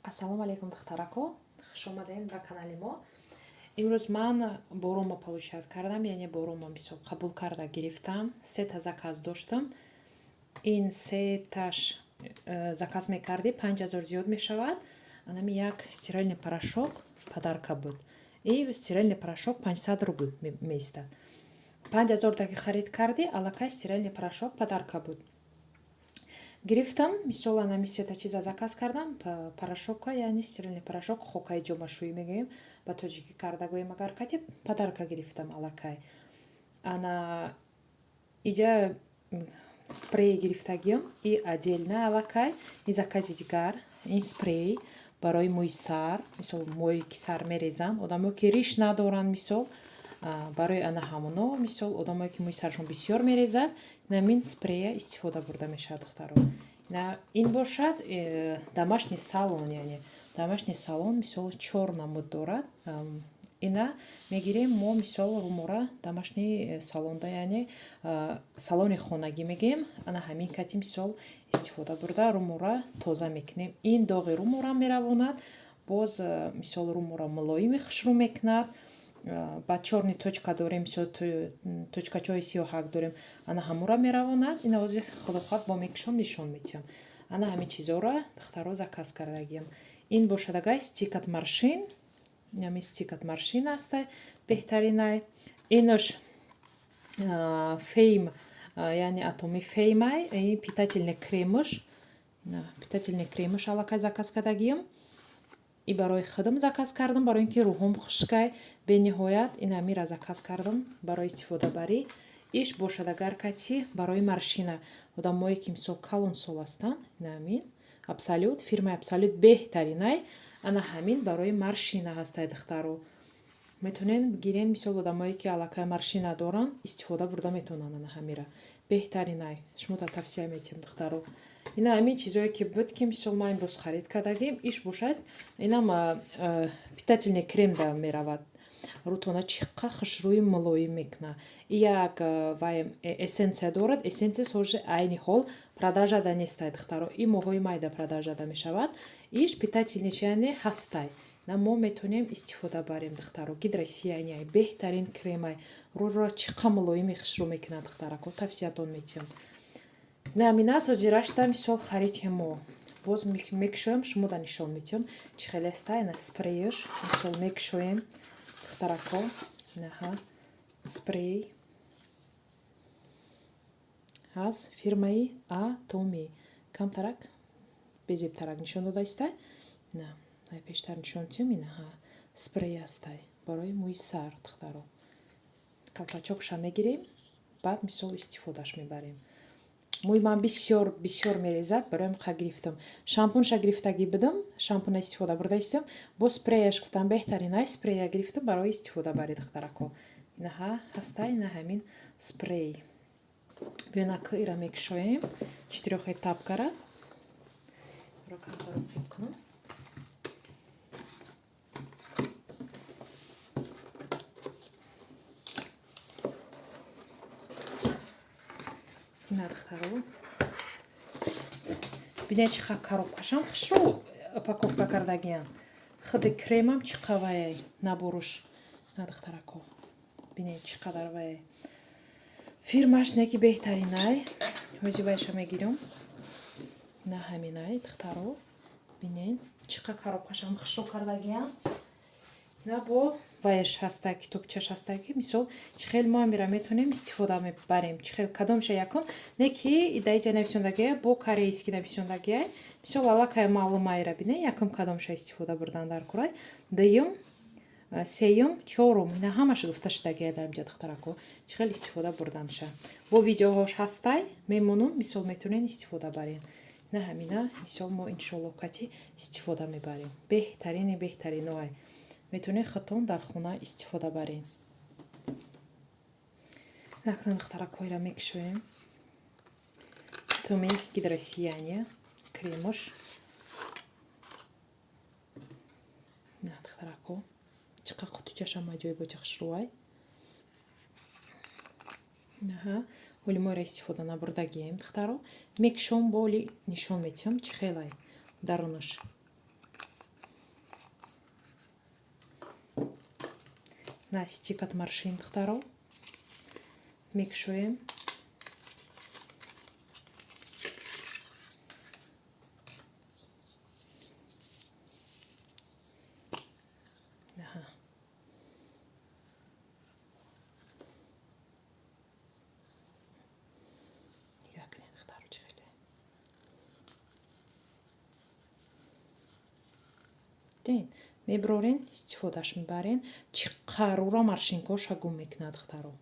Ассалому алайкум, духтарако, хуш омадед ба канали мо. Имрӯз ман борома получать кардам, яъне борома мисол қабул карда гирифтам. Сета заказ доштам. Ин сеташ заказ мекардӣ, 5000 зиёд мешавад. Анами як стиральный порошок подарка буд. И стиральный порошок 500 рубл меистад. 5000 таки харид кардӣ, аллакай стиральный порошок подарка буд. Гирифтам, мисол, анами сета чиза заказ кардам. Порошока, яъне стиральный порошок, хокаи ҷомашӯӣ мегӯем ба тоҷикӣ карда гӯем агар, кати подарка гирифтам аллакай. Ана иҷа спрей гирифтагиам и отдельно аллакай и закази дигар. Ин спрей барои мӯи сар, мисол, мӯе ки сар мерезанд, одамое ки риш надоранд, мисол, барои ана ҳамоно, мисол, одамое ки мӯи сарашон бисёр мерезад, инамин спрея истифода бурда мешавад, духтаро. Ин бошад домашний салон, яъне домашний салон, мисол, чор намуд дорад. Ина мегирем мо, мисол, румора домашний салонда, яъне салони хонагӣ мегӯем. Ана ҳамин кати, мисол, истифода бурда румора тоза мекунем. Ин доғи румора меравонад, боз, мисол, румора мулоими хушрӯ мекунад. Баъд чёрный точка дорем, мисол, точкачаҳои сиёҳак дорем, ана ҳамура меравонад. Ина ҳозир, худо хоҳад, бо мекушом, нишон медиҳам. Ана ҳамин чизҳоро, духтаро, заказ кардагиам. Ин бошад агай стик от морщин, ҳамин стик от морщин астай, беҳтаринай. Инош фейм, яъне Атоми феймай, ин питательный кремаш, питательный кремаш аллакай заказ кардагиам. И барои худам заказ кардам, барои ин ки рӯҳом хушкай бениҳоят. Ин ҳамира заказ кардам барои истифодабарӣ. Иш бошад агар кати барои морщина, одамое ки, мисол, калонсол ҳастанд. Ин ҳамин Абсолют, фирмаи Абсолют беҳтаринай. Ана ҳамин барои морщина ҳастай, духтаро, метавонед бигирен. Мисол, одамое ки аллакай морщина доранд, истифода бурда метавонанд. Ана ҳамира беҳтаринай, шумо тавсия метиҳам, духтаро. Ина ҳамин чизое ки буд, ки, мисол, ман имрӯз харид кардагим. Иш бошад, инам питательный крем да меравад. Рӯтона чиқа хушрӯи мулоим мекунад. И як вай эссенция дорад. Эссенция ҳозир айни ҳол продажада нестай, духтаро, и моҳҳои майда продажада мешавад. Иш питательныйш, яъне ҳастай, на мо метавонем истифода барем, духтаро. Гидросиянияй, беҳтарин кремай, рӯро чиқа мулоими хушрӯ мекунад, духтарако, тавсиятон метиҳам. Наминас ҳозирашта, мисол, хариди мо. Боз мекушоям, шумода нишон метиҳам, чӣ хеле аста. Ина спрейш, мисол, мекушоем, духтарако. Инаҳа спрей аз фирмаи Атоми, камтарак безебтарак нишон дода иста. На ай пештар нишон диҳам. Инаҳа спрей ҳастай барои мӯи сар, духтаро. Колпачокша мегирем, баъд, мисол, истифодаш мебарем. Мӯи ман бисёр бисёр мерезад, барои ҳам ха гирифтам. Шампунша гирифтагӣ будам, шампуна истифода бурда истам, бо спреяш гуфтам, беҳтарин ай спрея гирифтам барои истифода бари, духтарако. Инаҳа ҳаста, ина ҳамин спрей. Биёна ки ира мекушоем, четырёх этап карад. Ро камтаро қиб кунам. Ина, духтаро, бинед, чӣ қа коробкашам хушрӯ упаковка кардагиян. Худи кремам чӣ қа ваяй, наборуш. На, духтарако, бинед, чӣ қадар ваяй. Фирмаш не ки беҳтаринай. Ҳози вайша мегирам. На ҳаминай, духтаро, бинед, чӣ қа коробкашам хушрӯ кардагиян. На бо ваяш ҳаста, китобчаш ҳаста, ки, мисол, чӣ хел мо амира метавонем истифода мебарем, чӣ хел, кадомша якум. Не ки даиҷа нависондагия, бо корейский нависондагия, мисол, аллакай маълумайра. Бине, якум кадомша истифода бурдан дар курай, дуюм, сеюм, чорум, ина ҳамаша гуфта шудагия дар инҷа, духтарако, чӣ хел истифода бурданша. Бо видеоҳош ҳастай, мемонум, мисол, метавонед истифода барен. На ҳамина, мисол, мо иншолло кати истифода мебарем. Беҳтарини беҳтариноай, метавонед худтон дар хона истифода баред. Акнун, духтаракҳоеро, мекушоем. Туми гидросияние кремош. На, духтарако, чӣ қа қутучашам аҷоиботи хушрӯай. Аҳа, ҳоли моро истифода набурдагием, духтаро. Мекушом, боли нишон метиҳам, чӣ хелай дарунаш. На стик от морщин, духтаро, мекушоем. Нигоҳ кунед, духтаро, чӣ хеле диден. Мебирорен, истифодаш мебарен. Чӣ қарура морщинкоша гум мекунад, духтаро.